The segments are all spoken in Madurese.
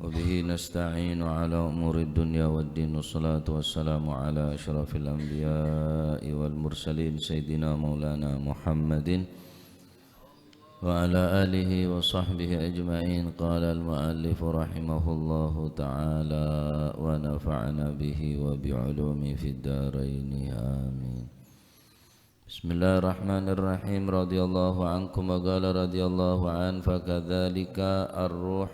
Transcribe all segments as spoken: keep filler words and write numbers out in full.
وبه نستعين على أمور الدنيا والدين، والصلاة والسلام على أشرف الأنبياء والمرسلين سيدنا مولانا محمد وعلى آله وصحبه أجمعين. قال المؤلف رحمه الله تعالى ونفعنا به وبعلومه في الدارين، آمين. بسم الله الرحمن الرحيم. رضي الله عنكم، وقال رضي الله عنه: فكذلك الروح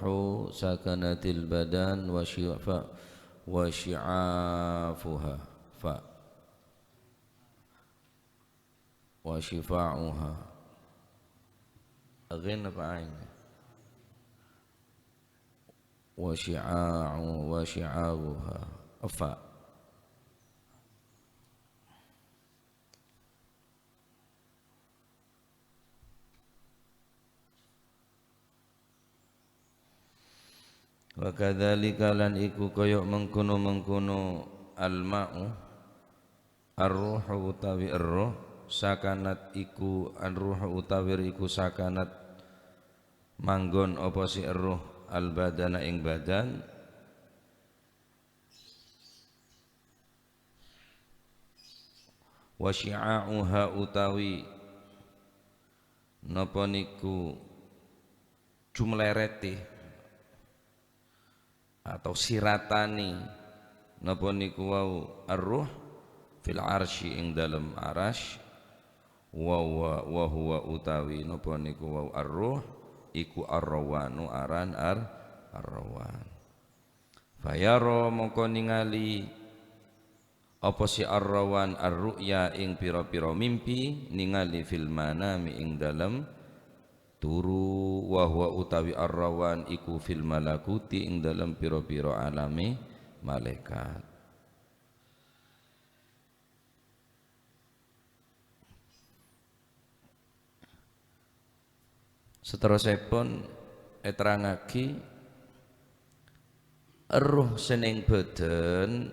سكنت البدن وشف-، وشعافها، ف-، وشفاعها. Ghin apa ain? وشعاع-، وشعاعها. Fa. Wa kadzalika, lan iku kaya mengkono-mengkono, al-ma'u, ar-ruhu utawi erroh, sakanat iku, ar-ruhu utawi iku sakanat manggon apa si erroh, al-badana ing badan, wa syi'a'uha utawi napa niku jumlerete atau siratani napa niku wau ar-ruh fil arsy ing dalem arsy, wa, wa, wa huwa utawi napa niku wau ar-ruh iku ar-rawanu aran ar-, ar-rawan. Fayara mongko ningali apa si ar-rawan ar-ru'ya ing pira-pira mimpi, ningali fil manami ing dalem turu, wa huwa utawi ar-rawan iku fil malakuti ing dalem pira-pira alame malaikat. Saterrossèpon èterrangngaghi, erroh sè neng bâdân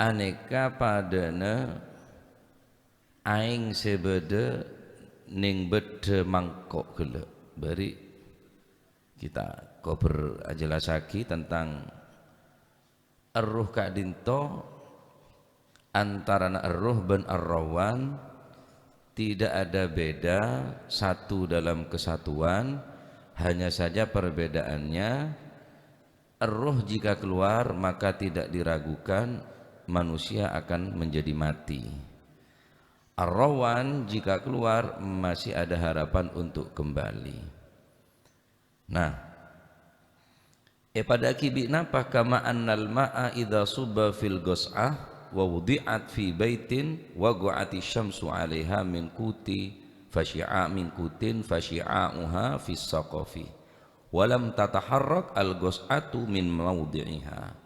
anèka padâna aèng sè bâdâ neng bâddhâ mangko' ghellâ'. Bâri' kita kobâr ajhellassaghi tentang erroh ka'dinto, antarana erroh bân ar-rawan tidak ada beda, satu dalam kesatuan, hanya saja perbedaannya, erroh jika keluar, maka tidak diragukan manusia akan menjadi mati. Ar-rawan jika keluar, masih ada harapan untuk kembali. Nah, èpadâ'âghi bi' napa, kama annal ma'a idza subba fil ghas'ah wa wudi'at fi baitin waqa'ati syamsu 'alaiha min quti fasyi'a-, min qutin fasyi'a'uha fis saqafi wa lam tataharrak al ghas'atu min mawdi'iha.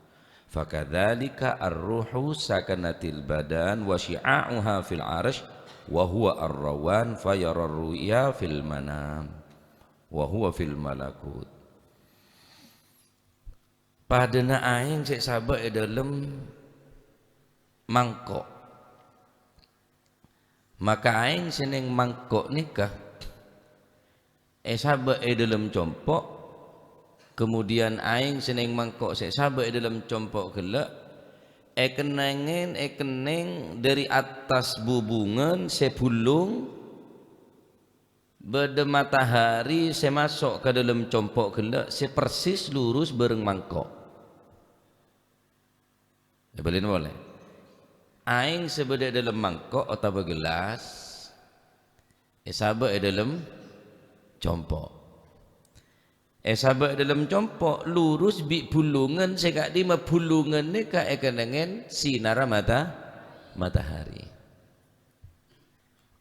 Fakadzalika ar-ruhu sakanatil badan wa syi'a'uha fil 'arsy wa huwa ar-rawan fayara ru'ya fil manam. Wa huwa fil malakut. Padâna aèng sè èsabâ' è dâlem mangko'. Maka aèng sè neng mangko' nèka èsabâ' è dâlem compo', kemudian aèng sè neng mangko' sè èsabâ' è dâlem compo' ghellâ' èkennengngè-, èkennèng dâri attas bubungan sè bulung, bâdâ matahari sè maso' ka dâlem compo' ghellâ' sè persis lurus bâreng mangko'. Èbâlina polè. Aèng sè bâdâ è dâlem mangko' otabâ gelas, èsabâ' è dâlem compo'. Èsabâ' è dâlem compo', lurus bi' bulungan sè ka'dimma bulungan nèka èkennengngè sinarra mata-, matahari.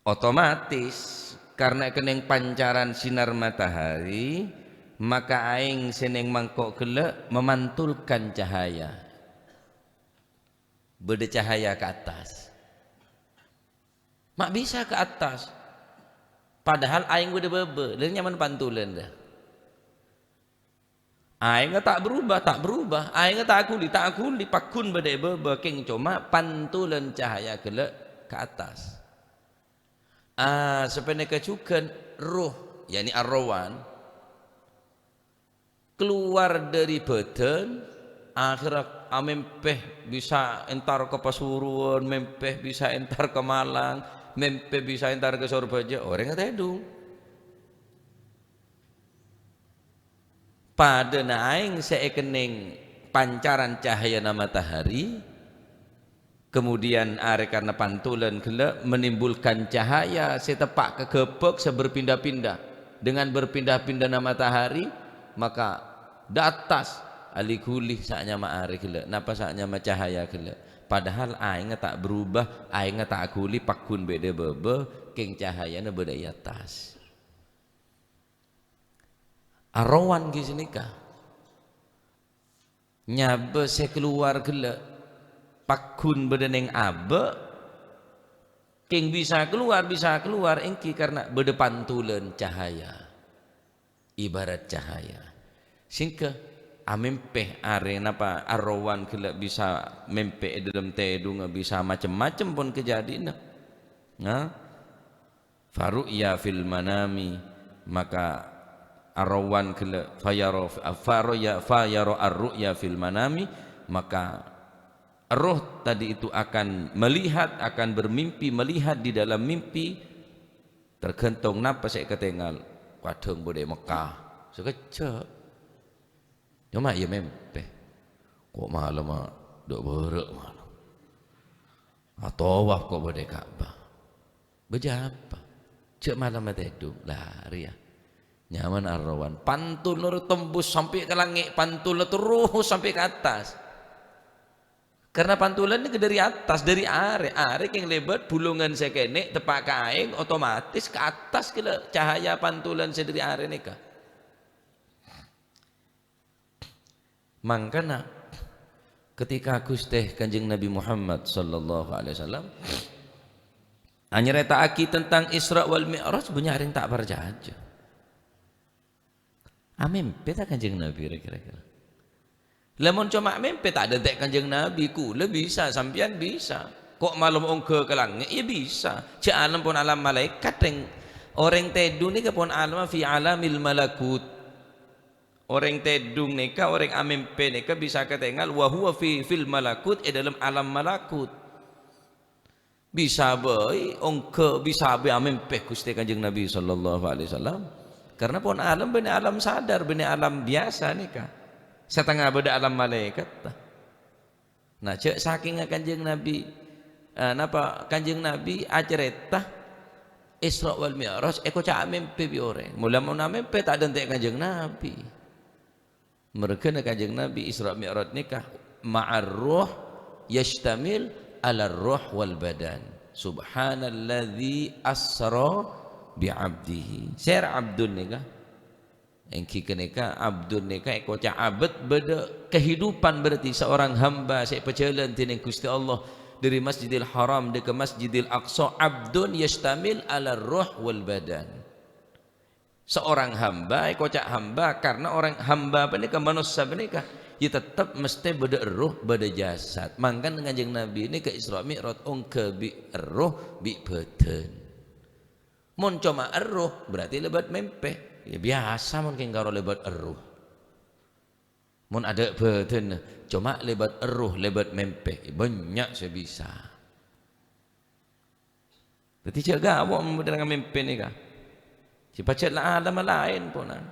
Otomatis, karena èkennèng pancaran sinar matahari, maka aèng sè neng mangko' ghellâ' memantulkan cahaya. Bâdâ cahaya ka attas. Ma' bisa ka attas. Padahal aèng bâdâ bâbâ, lha nyamana pantulân, dâ. Aèngnga ta' berubah, ta' berubah. Aèngnga ta' ghuli, ta' ghuli. Pagghun bâdâ è bâbâ, kèng coma pantulân cahaya ghellâ' ka attas. Ah, sapanèka jhughân roh, yakni ar-rawan. Kalowar dhâri bhâdhân, akhèrra amèmpè bisa entar ka Pasuruan, mèmpè bisa entar ka Malang, mèmpè bisa entar ka Sorbhâjâ, orèngnga tèdung. Padâna aèng sè èkennèng pancaran cahayana matahari, kemudian arè karna pantulan ghellâ' menimbulkan cahaya sè teppa' ka ghâbâk sè berpindah-pindah. Dengan berpindah-pindahna matahari, maka dâ' attas ali-ghuli sè anyama arè ghellâ'. Napa sè anyama cahaya ghellâ'? Padahal aèngnga ta' berubah, aèngnga ta' aghuli, pagghun bâdâ bâbâ, kèng cahayana bâdâ è attas. Arowan ghi' sanèka. Nyabâ sè kalowar ghellâ', pagghun bâdâ neng abâ', kèng bisa kalowar, bisa kalowar èngghi karna bâdâ pantulan cahaya, ibarat cahaya. Sèngghâ amèmpè arè napa arowan ghellâ' bisa mèmpè è dâlem tèdungnga, bisa macem-macem pon kajhâdhiyânna. Nah, Faru'ya fil manami, maka arowan ghellâ', fayara, faroya, fayara ar-ru'ya fil manami, maka roh tadi itu akan melihat, akan bermimpi, melihat di dalam mimpi, tergantung napa sè èkatengal. Kadhâng bâdâ è Mekkah, sakejjhâ'. Coma iyâ mèmpè. Ko' malemma dâ' bârâ' malem. Atowaf ko' bâdâ è Ka'bah. Bâjâ apa? Jhâ' malemma tèdung. Lah, rèya. Nyamana arowan. Pantulla tembus sampè' ka langngè', pantulla terros sampè' ka attas. Karna pantulan nèka dâri attas, dâri arè. Arè kèng lèbât bulungan sè kènè' teppa' ka aèng, otomatis ka attas ghellâ' cahaya pantulan sè dâri arè nèka. Mangkana, ketika Ghustè Kanjeng Nabi Muhammad sallallahu alaihi wasallam anyarèta'aghi tentang Isra wal Mi'raj, bânnya' orèng ta' parcajâ. Amèmpè ta' Kanjeng Nabi, ra-, kira-kira? Lamon coma mèmpè, ta' dântè' Kanjeng Nabi, kaulâ bisa, sampèyan bisa. Ko' malem ongghâ ka langngè', iyâ bisa. Jhâ' alam pon alam malaèkat, rèng. Orèng tèdung nèka pon alam fi alamil malakut. Orèng tèdung nèka, orèng amèmpè nèka bisa katengal wa huwa fi, fil malakut, è dâlem alam malakut. Bisa bhâi ongghâ, bisa bhâi amèmpè Ghustè Kanjeng Nabi sallallahu alaihi wasallam. Karna pon alam bânnè alam sadar, bânnè alam biyasa nèka. Satengnga bâdâ alam malaèkat. Nah, jhâ' sakèngnga Kanjeng Nabi, eh, napa Kanjeng Nabi acarèta Isra wal Mi'raj èkoca' amèmpè bi' orèng. Mola mon amèmpè ta' dântè' Kanjeng Nabi. Mergâna Kanjeng Nabi Isra Mi'raj nèka ma'ar ruh yastamil alar ruh wal badan. Subhanalladzi asra bi abdihi. Sèra abdun nèka? Èngghi ghânèka, abdun nèka èkoca' abad bâdâ kehidupan, berarti seorang hamba sè èpajhâlân dènèng Ghustè Allah dâri Masjidil Haram dâ' ka Masjidil Aqsa, abdun yastamil alar ruh wal badan. Seorang hamba èkoca' hamba karna orèng hamba panèka, manossa panèka, iyâ tettep mestè bâdâ erruh, bâdâ jasad. Mangkana Kanjeng Nabi nèka Isra Mi'raj ongghâ bi' erruh, bi' bhâdhân. Mon coma erruh, berarti lèbât mèmpè. Iyâ, biyasa mon kèng karo lèbât erruh. Mon adâ' bhâdhânna, coma lèbât erruh, lèbât mèmpè, iyâ, bânnya' sè bisa. Dhâddhi jhâ' gâ' mon bâdâ ngamèmpè nèka. Sè pajhât la alamma laèn, ponan.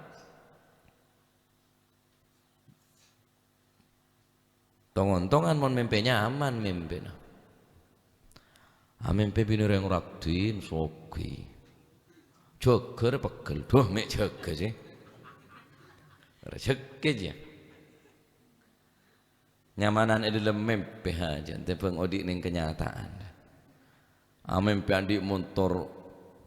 Tong-ontongan mon mèmpè nyaman mèmpèna. Amèmpè binè orèng raddhin, soghi. Jâgâ rè pegghel. Duh, mè' jâgâ, sè. Rejeki, jâ. Nyamanan è dâlem mèmpè hajât, tèmbhâng odi' neng kenyataan. Amèmpè andi' montor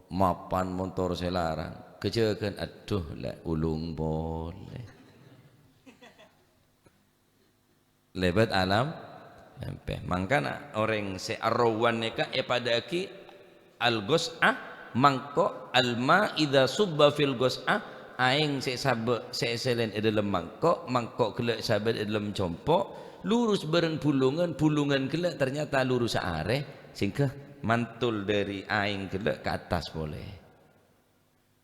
mapan, montor sè larang. Kajâgân, adduh, la ulung polè. Lèbât alam mèmpè. Mangkana orèng sè arowan nèka èpadâ'aghi al-ghus'ah, mangko', al-ma' idza subba fil ghus'ah, aèng sè sabâ', sè èsèlèn è dâlem mangko', mangko' ghellâ' sabâ' è dâlem compo', lurus bâreng bulungan, bulungan ghellâ' ternyata lurus arè, sehingga mantul dâri aèng ghellâ' ka attas polè.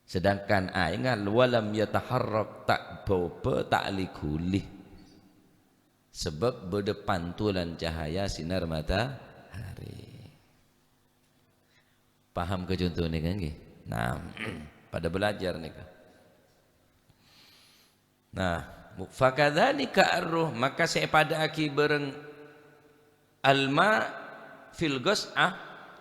Sedangkan aèngnga walam yataharrak, ta' bâbâ, ta' li-ghuli. Sebab bâdâ pantulan cahaya sinar matahari. Paham ka conto nèka, ngghi? Nah, padâ belajar nèka. Nah, mu-, fakadzalika ar-ruh, maka sè èpadâ'âghi bhâreng al-ma' fil ghus'ah,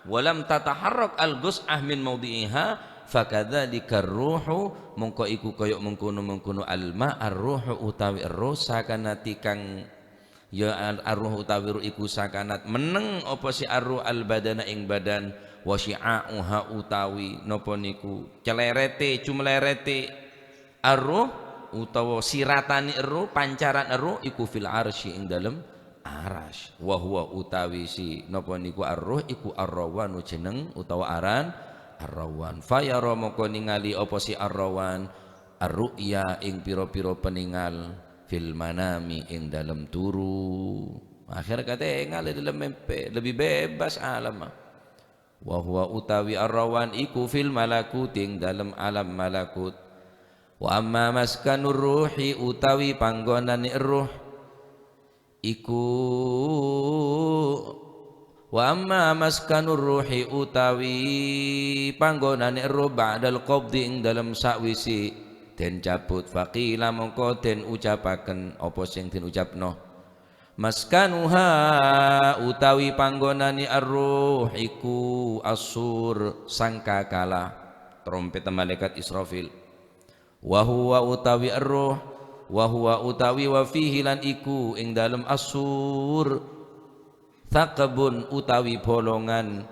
wa lam tataharrak al-ghus'ah min maudhi'iha, fakadzalika ar-ruhu, mongko iku kaya mengkono-mengkono al-ma' ar-ruhu utawi erroh sakanat kang, ya, ar-, erroh utawi ruh iku sakanat menneng apa sè erroh al-badana ing badan, wa syi'a'uha utawi napa niku clèrètè, cumlèrètè. Erroh utawa siratanè erroh, pancaran erroh iku fil arsy ing dalem aras. Wa huwa utawi si napa niku erroh iku ar-rawan jeneng utawa aran ar-rawan. Fayara mongko ningali apa si ar-rawan ar-ru'ya ing pira-pira penengal fil manami ing dalem turu. Akhir katè ningali dalem mèmpè, lebih bebas alam. Wa huwa utawi ar-rawan iku fil malakut ing dalem alam malakut. Wa amma maskanur ruhi utawi panggonane erroh iku, wa amma maskanur ruhi utawi panggonane erroh ba'dal qabdi ing dalem sawise den cabut, faqila mongko den ucapaken apa sing den ucapno. Maskanuha utawi panggonane ar-ruh iku as-sur, sangkakala, trompet malaikat Israfil. Wa huwa utawi ar-ruh, wa huwa utawi wa fihi lan iku ing dalem as-sur, thaqbun utawi bolongan,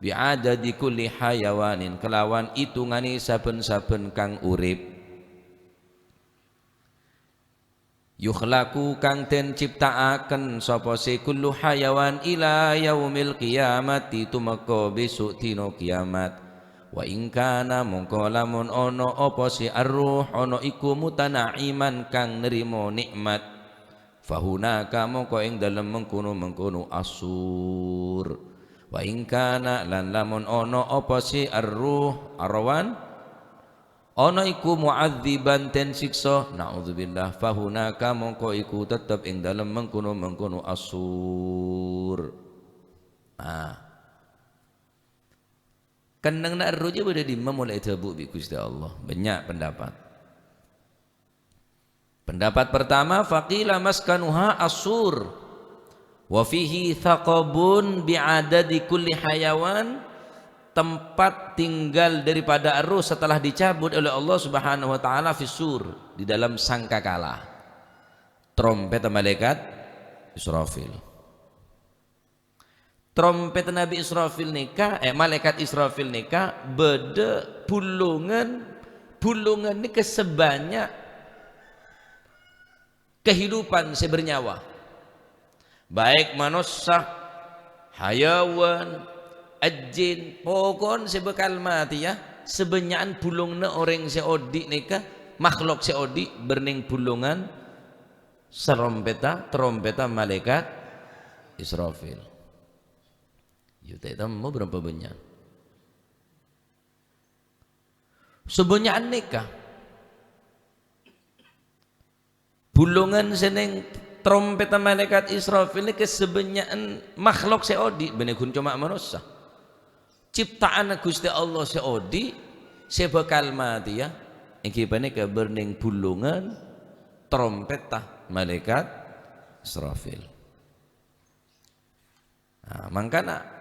bi'adadi kulli hayawanin, kelawan itungane saben-saben kang urip. Yukhlaqu kang den cipta'aken sapa se kullu hayawan ila yaumil qiyamati, tumeka besok dina kiamat. Wa in kana, mongko lamun ana apa se ar-ruh, ana iku mutana'iman kang nerima nikmat, fahunaka, mongko ing dalem mengkono-mengkono as-sur. Wa in kana, lan lamun ana apa se ar-ruh, ar-rawan, ana iku mu'adziban, den siksa, naudzubillah, fahunaka, mongko iku tetep ing dalem mengkono-mengkono as-sur. Ah. Kennengnganna erroh jâ bâdâ dimma molaè èdhâbu bi' Ghustè Allah? Bânnya' pendapat. Pendapat pertama, faqila maskanuha as-sur, wa fihi thaqbun bi'adadi kulli hayawan, tempat tinggal daripada erroh setelah dicabut oleh Allah Subhanahu wa Ta'ala fis-sur, di dalam sangkakala, trompet malaikat Israfil. Trompet Nabi Israfil nèka, eh, malaikat Israfil nèka bâdâ bulungan, bulungan nèka sabannya' kehidupan sè bernyawa. Baik manossa, hayawan, ajin, pokon sè bhâkal matèya, sabânnya'an bulunganna orèng sè odi' nèka, makhluk sè odi', bârnèng bulungan sarompetta, trompetta malaikat Israfil. Yu ta' ètemmo bârâmpa bânnya'. Sabânnya'an nèka. Bulungan sè neng trompetta malaikat Israfil nèka sabânnya'an makhluk sè odi', bânnè ghun coma manossa. Cipta'anna Ghustè Allah sè odi', sè bhâkal matèya, èngghi panèka bârnèng bulungan trompetta malaikat Israfil. Nah, mangkana,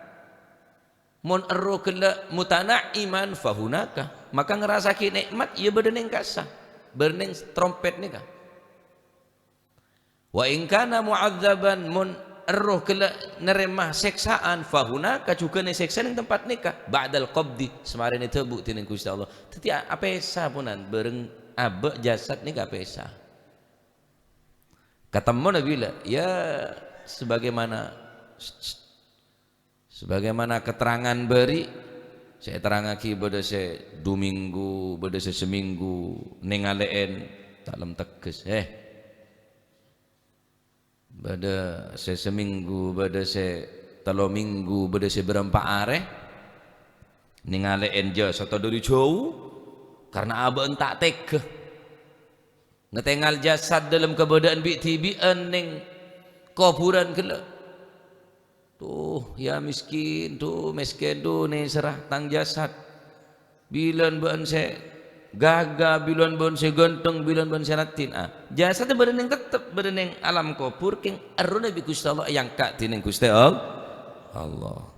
mon erroh ghellâ' mutana'imman, fahunaka, maka ngrassaaghi nè'mat, iyâ bâdâ nèng kassa', bârnèng trompet nèka. Wa in kana mu'adzaban, mon erroh ghellâ' narèma sèksaan, fahunaka, jhughân èsèksa nèng tempat nèka, ba'dal qabdi, samarèna èdhâbu dhinèng Ghustè Allah. Dhâddhi, a-, apèsa ponan, bâreng abâ' jasad nèka apèsa. Katemmona bilâ? Ya, sebagaimana, sebagaimana keterangan bâri' sè èterrangaghi, bâdâ sè du minggu, bâdâ sè saminggu, nèngalè'èn, ta' lem tegges. Eh, bâdâ sè saminggu, bâdâ sè tello minggu, bâdâ sè bârâmpa arè, nèngalè'èn jasad dâri jhâu. Karna abâ'na ta' tegghâ. Ngatèngal jasad dâlem kabâdâ'ân bi'-dhibi'ân neng kobhurân ghellâ'. "Duh, ya miskin, duh, mèskèn, duh, nèserra tang jasad. Bilân bâ'ân sè ghâghâ, bilân bâ'ân sè ghântheng, bilân bâ'ân sè raddhin." Ah, jasadda bâdâ neng tettep, bâdâ neng alam kobhur, kèng errohna bi' Ghustè Allah èangka' dhinèng Ghustè All-, Allah.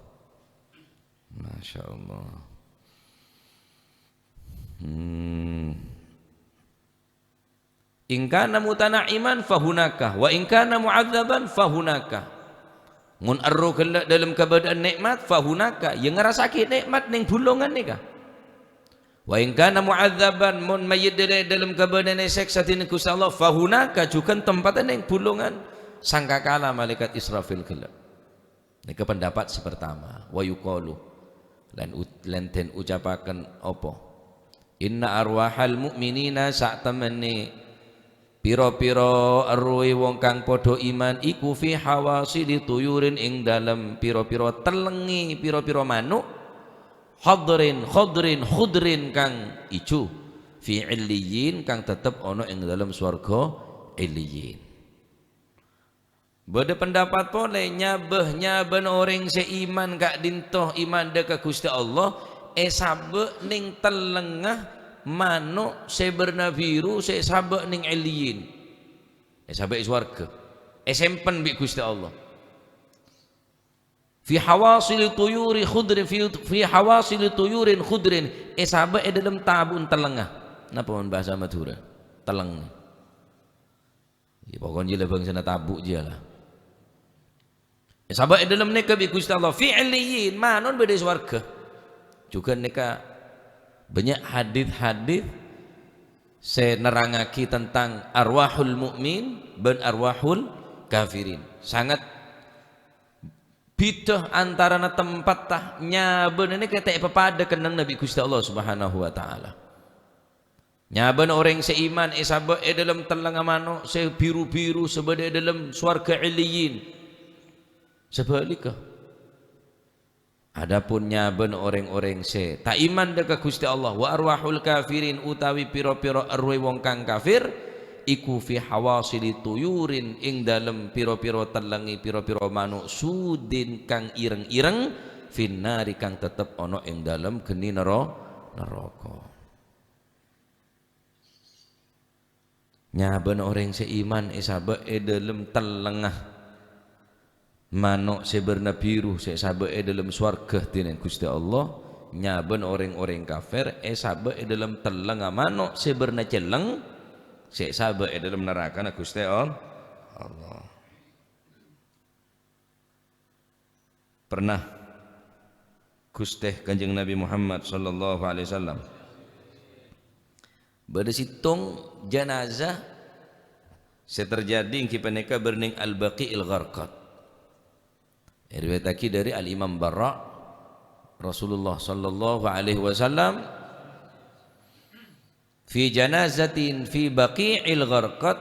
Masya Allah. Hmm. "In kana mutana'imman fahunaka, wa in kana mu'adzaban fahunaka." Mon erroh ghellâ' dâlem kabâdâ'ân nè'mat, fahunaka, ya ngarassa'aghi nè'mat neng bulungan nèka. "Wa in kana mu'adzaban," mon mayyit dâlem, dâlem kabâdâ'ân èsèksa dhinèng Ghustè Allah, "fahunaka," jhughân tempatta neng bulungan. Sangkakala malaèkat Israfil ghellâ'. Nèka pendapat sè pertama. "Wa yuqalu," lan u-, lan den ucapaken apa? "Inna arwahal mu'minina," satemmenè pira-pira errohè wong kang padha iman iku, "fi hawasili tuyurin," ing dâlem pira-pira tellengngè pira-pira mano', hadrin, khadrin, khudrin kang ijo, "fi illiyin," kang tettep ana ing dâlem swarga Illiyin. Bâdâ pendapat polè, nyabâ-, nyabâna orèng sè iman ka'dinto, iman dâ' ka Ghustè Allah, èsabâ' neng tellengnga mano' sè bârna biru sè èsabâ' neng Illiyin. Èsabâ' è sowarghâ. Èsempen bi' Ghustè Allah. "Fi hawasili tuyuri khudrin, fi, fi hawasili tuyurin khudrin." Èsabâ' è dâlem tabu'na tellengnga. Napa mon bhâsa Madhurâ? Telleng. Ya, pokokna jiyâ la bângsana tabu' jiyâ la. Èsabâ' è dâlem nèka bi' Ghustè Allah. "Fi illiyin," mano' bâdâ è sowarghâ. Jhughân nèka bânnya' hadits-hadits sè nerrangngaghi tentang arwahul mu'min bân arwahul kafirin. Sanget bhidhâ antarana tempatta nyabâna nèka ta' èpapadâ kennengnganna bi' Ghustè Allah Subhanahu wa Ta'ala. Nyabâna orèng sè iman èsabâ' è dâlem tellengnga mano' sè biru-biru sè bâdâ è dâlem sowarghâ Illiyin. Sabhâligghâ, adapun nyabâna orèng-orèng sè ta' iman dâ' ka Ghustè Allah, "wa arwahul kafirin," utawi pira-pira errohè wong kang kafir, iku "fi hawasili tuyurin," ing dâlem pira-pira tellengngè pira-pira mano' sudin kang ireng-ireng, "finnari," kang tettep ana ing dâlem gheni nero-, neraka. Nyabâna orèng sè iman èsabâ' è dâlem tellengnga mano' sè bârna biru sè èsabâ' è dâlem sowarghâ dhinèng Ghustè Allah, nyabâna orèng-orèng kafir èsabâ' è dâlem tellengnga mano' sè bârna celleng sè èsabâ' è dâlem narakana Ghustè All-, Allah. Pernah Ghustè Kanjeng Nabi Muhammad sallallahu alaihi wasallam, bâdâ sèttong janazah sè terjadi èngghi panèka bârnèng Al-Baqi'il Gharqad. Èriwayataghi dâri Al-Imam Barra', Rasulullah sallallahu alaihi wasallam, "Fi janazatin fi Baqi'il Gharqad,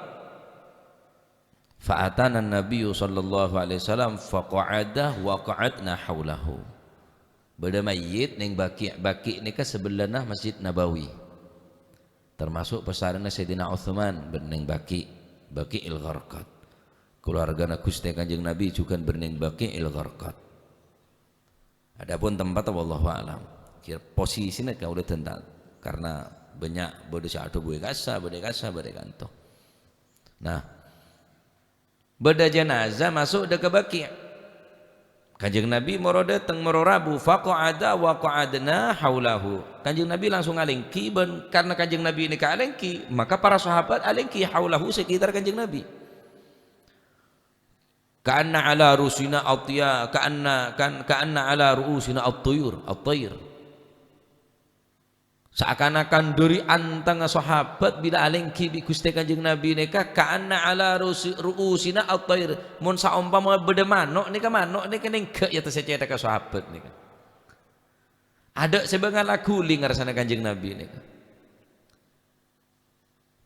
fa atana Nabiyyu sallallahu alaihi wasallam, fa qa'ada wa qa'adna haulahu." Bâdâ mayyit neng Baqi', Baqi' nèka sabellâna Masjid Nabawi. Termasuk pasarèna Sayyidina Utsman bân neng Baqi', Baqi'il Gharqad. Kalowargana Ghustè Kanjeng Nabi jhughân bârnèng Baqi'il Gharqad. Adapun tempatta, wallahu a'lam. Kèra posisina kaulâ dhânta', karna bânnya' bâdâ sè adhâbu è kassa, bâdâ è kassa, bâdâ è kanto. Nah, bâdâ janazah maso' dâ' ka Baqi'. Kanjeng Nabi moro dâteng, moro rabu, faqa'ada wa qa'adna haulahu. Kanjeng Nabi langsung alèngghi, bân karna Kanjeng Nabi nèka alèngghi, maka para sahabat alèngghi haulahu, sekitar Kanjeng Nabi. Ka'anna ala rusina atya-, ka'anna, kan-, ka'anna ala ru'usina at-tuyur, at-tayr. Saakan-akan dâri antengnga sahabat bilâ alèngghi bi' Ghustè Kanjeng Nabi nèka, ka'anna ala rusi-, ru'usina at-tayr. Mon saompama bâdâ mano' nèka, mano' nèka nèngghâ' è attas cèthagghâ sahabat nèka. Adâ' sè bângal aghuli ngarsana Kanjeng Nabi nèka.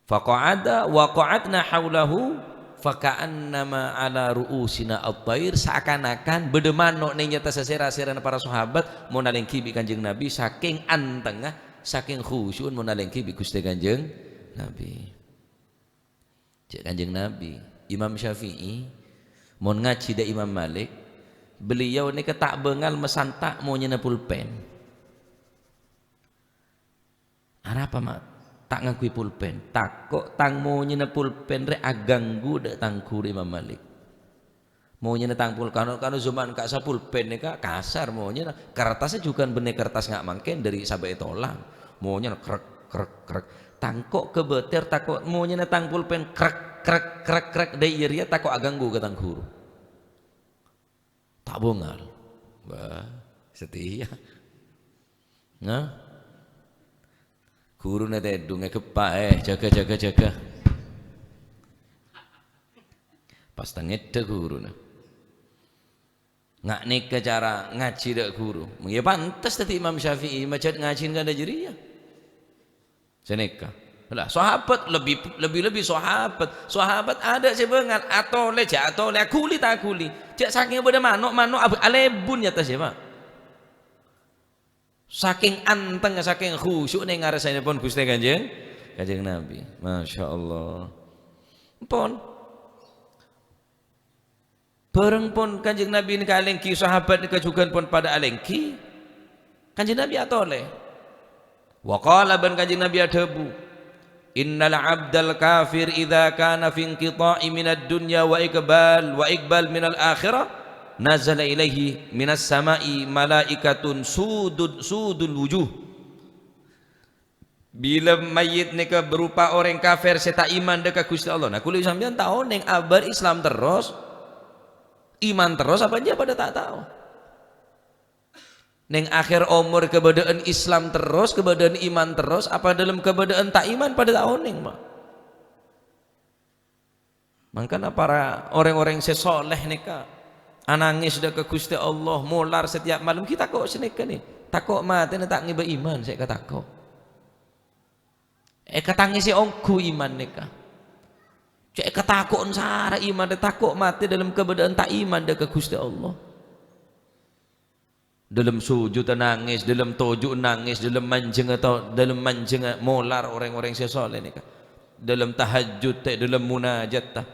Faqa'ada wa qa'adna haulahu, faka'annama ala ru'usina at-tayr, saakan-akan bâdâ mano' neng è attas sèra-sèrana para sahabat, mon alèngghi bi' Kanjeng Nabi, sakèng antengnga Sakèng khusyu'na mon alèngghi bi' Ghustè Kanjeng Nabi. Cè' Kanjeng Nabi, Imam Syafi'i, mon ngajhi dâ' Imam Malik, beliau nèka ta' bângal masanta' monyèna pulpen. "Arapa, Ma', ta' ngangghuy pulpen?" "Tako' tang monyèna pulpen rè aganggu dâ' tang ghuru Imam Malik." Monyèna tang pul-, kano-, kano zaman ka'issa' pulpen nèka kasar monyèna. Kertasnya jhughân bânnè kertas nga' mangkèn dâri sabâ' ètolang. Monyèna krek, krek, krek. Tangko' kabâtèr tako' monyèna tang pulpen krek, krek, krek, krek. Dâ' iyâ rèya tako' aganggu ka tang ghuru. Ta' bângal. Wah, satèya. Nah. Ghuruna tèdhung ègheppa', "Eh, jâgâ, jâgâ, jâgâ." Pas tangèdhâ ghuruna. Nga' nèka cara ngajhi dâ' ghuru. Yâ pantes dâddhi Imam Syafi'i, majât ngajhi kantha jârèya. Sanèka. Lah, sahabat lebbi-, lebbi-lebbi sahabat. Sahabat adâ' sè bângal, atolè, jâ' atolè, aghuli ta' aghuli. Jâ' sakèng bâdâ mano', mano' ab-, alèbun è attas, yâ, Pak. Sakèng antengnga, sakèng khusyu'na ngarsaèpon Ghustè Kanjeng, Kanjeng Nabi. Masya Allah. Pon. Bhâreng pon Kanjeng Nabi nèka alèngghi, sahabat nèka jhughân pon padâ alèngghi. Kanjeng Nabi atolè. Wa qala, bân Kanjeng Nabi adhâbu, "Innal abdal kafir idza kana fi inqitha'i minad dunya wa iqbal, wa iqbal minal akhirah, nazala ilaihi minas sama'i malaikatun sudud-, sudul wujuh." Bilâ mayyit nèka berupa orèng kafir sè ta' iman dâ' ka Ghustè Allah. Nah, kaulâ sampèyan ta' onèng, abâ' Islam terros, iman terros, apa enjâ' padâ ta' tao. Neng akhèr omor kabâdâ'ân Islam terros, kabâdâ'ân iman terros, apa dâlem kabâdâ'ân ta' iman padâ ta' onèng, ma'. Mangkana para orèng-orèng sè soleh nèka anangès dâ' ka Ghustè Allah, molar setiap malem, ghi tako' sanèka nè. Tako' matèna ta' ngèbâ iman sè èkatako'. Èkatangèsè ongghu iman nèka. Cè' èkatako'en sara iman, tako' matè dâlem kabâdâ'ân ta' iman dâ' ka Ghustè Allah. Dâlem sujudda nangès, dâlem toju' nangès, dâlem manjhengnga to-, dâlem manjhengnga molar orèng-orèng sè soleh nèka. Dâlem tahajjud, ta-, dâlem munajat, ta-,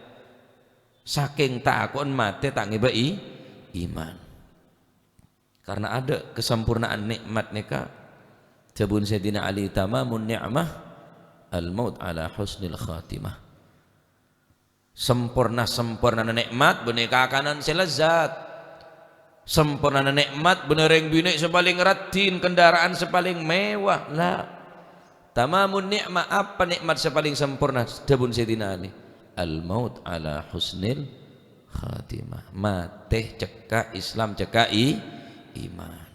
sakèng tako'en matè ta' ngèbâ i-, iman. Karna adâ' kasamporna'an nè'mat nèka, dhâbuna Sayyidina Ali, "Tamamun ni'mah al-maut ala husnil khatimah." Samporna-sampornana nè'mat bânnè kakanan sè lezat. Sampornana nè'mat bânnè rèng binè' sè palèng raddhin, kendaraan sè palèng mewah. La. Tamamun ni'mah, apa nè'mat sè palèng samporna? Dhâbuna Sayyidina Ali, "Al-maut ala husnil khatimah." Matè cekka' Islam, cekka' i-, iman.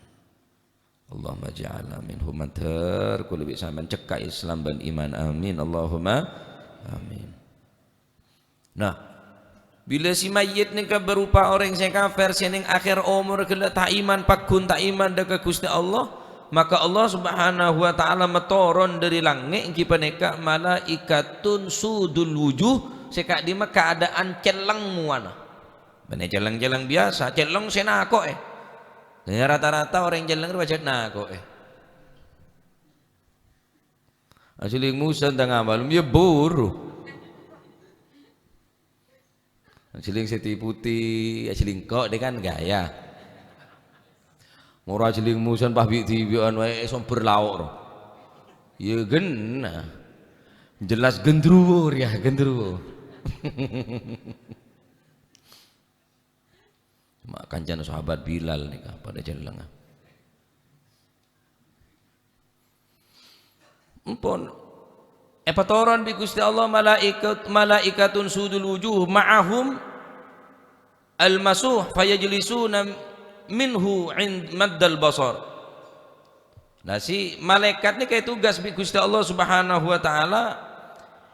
Allahumma ja'alna minhum, mator kaulâ bi' sampèyan cekka' Islam bân iman. Amin. Allahumma amin. Nah, bilâ si mayyit nèka berupa orèng sè kafir, sè neng akhèr omor ghellâ' ta' iman, pagghun ta' iman dâ' ka Ghustè Allah, maka Allah Subhanahu wa Ta'ala matoron dâri langngè', ènggi panèka malaikatun sudul wujuh, sè ka'dimma kaadâ'ân celleng mowana. Bânnè celleng-celleng biyasa, celleng sè nako'è. Yâ, rata-rata orèng celleng rè pajhât nako'è. Ajhelling musan tengnga malem, yâ buru. Ajhelling sè ti-, putih, ajhelling kok, deh kan gaya. Mora ajhelling musan pas bi'-dhibi'an wae, sombher laok, ro. Yâ genna. Jelas gendruwo, yâ, gendruwo. Coma kancana sahabat Bilal nèka padâ cellengnga. Empon. Èpatoron bi' Ghustè Allah malaikat, malaikatun sudul wujuh ma'ahum al-masuh fayajlisuna minhu 'ind maddal basar. Nah, si malaikat nèka ètugas bi' Ghustè Allah Subhanahu wa Ta'ala,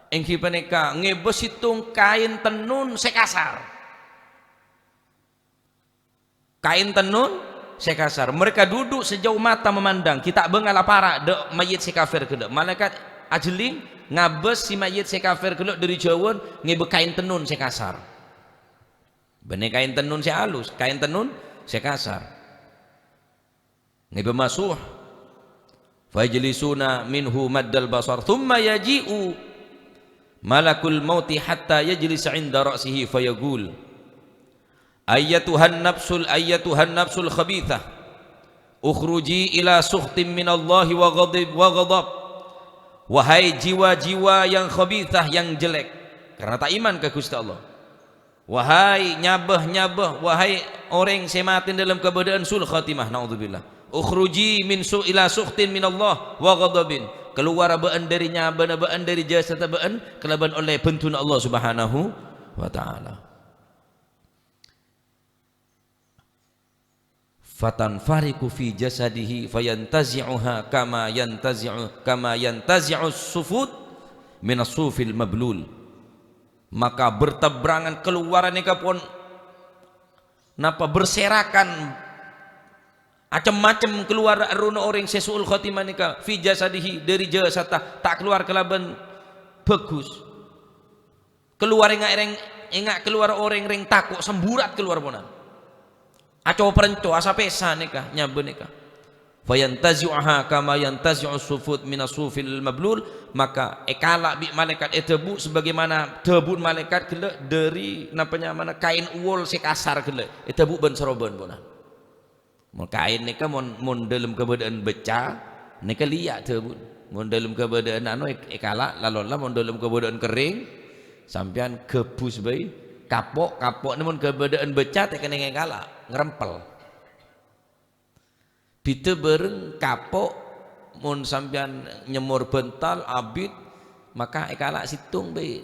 ènggi panèka ngèbâ sèttong kaèn tennun sè kasar. Kaèn tennun sè kasar. Mereka duduk sejauh mata memandang, ghi' ta' bângal apara' dâ' mayyit sè kafir ghellâ'. Malaèkat ajhelling ngabâs si mayyit sè kafir ghellâ' dâri jhâuwân ngèbâ kaèn tennun sè kasar. Bânnè kaèn tennun sè alus, kaèn tennun sè kasar. Ngèbâ masuh. Fayajlisuna minhu maddal basar, tsumma yaji'u malakul mauti hatta yajlisa 'inda ra'sihi fayaqul, "Ayyatuhan nafsul, ayyatuhan nafsul khabithah, ukhruji ila sukhtin minallahi wa ghadab, wa ghadab." Wahai jiwa-jiwa yang khabithah, yang jelek, karena ta' iman ka Guste Allah. Wahai nyabâ-nyabâ, wahai orèng sè matè dâlem kabâdâ'ân su'ul khatimah, naudzubillah. Ukhruji min su-, ila sukhtin minallah wa ghadabin. Kalowar bâ'ân dâri nyabâna bâ'ân, dâri jasadhâ bâ'ân, kalabân ollè bhenduna Allah Subhanahu wa Ta'ala. Fatanfariqu fi jasadihi fayantazi'uha kama yantazi'u, kama yantazi'us sufut minas sufil mablul. Maka berteberangan kalowar nèka pon, napa, berserakan, acem-macem kalowar èrona orèng sè su'ul khatimah nèka, fi jasadihi, dâri jasadhâ, ta' kalowar kalabân bhâghus. Kalowar enga' rèng, enga' kalowar orèng rèng tako', samburat kalowar ponan. Acoprènco, asapèsa nèka, nyabâ nèka. Fayantazi'uha kama yantazi'us sufut minas sufil mablul, maka èkala' bi' malaèkat, èdhâbu' sabagaimana dhâbuna malaèkat ghellâ' dâri, napa nyamana, kaèn uwol sè kasar ghellâ', èdhâbu' bân-sarobân ponan. Mon kaèn nèka mon, mon dâlem kabâdâ'ân becca, nèka liya' dhâbuna. Mon dâlem kabâdâ'ân anu, èk-, èkala', lalolla mon dâlem kabâdâ'ân kerrèng, sampèyan ghâbus bhâi, kapo', kapo'na mon kabâdâ'ân becca tèkènèng èkala', ngrempel. Bhidhâ bhâreng kapo', mon sampèyan nyemmor bhântal, abit, maka èkala' sèttong bhâi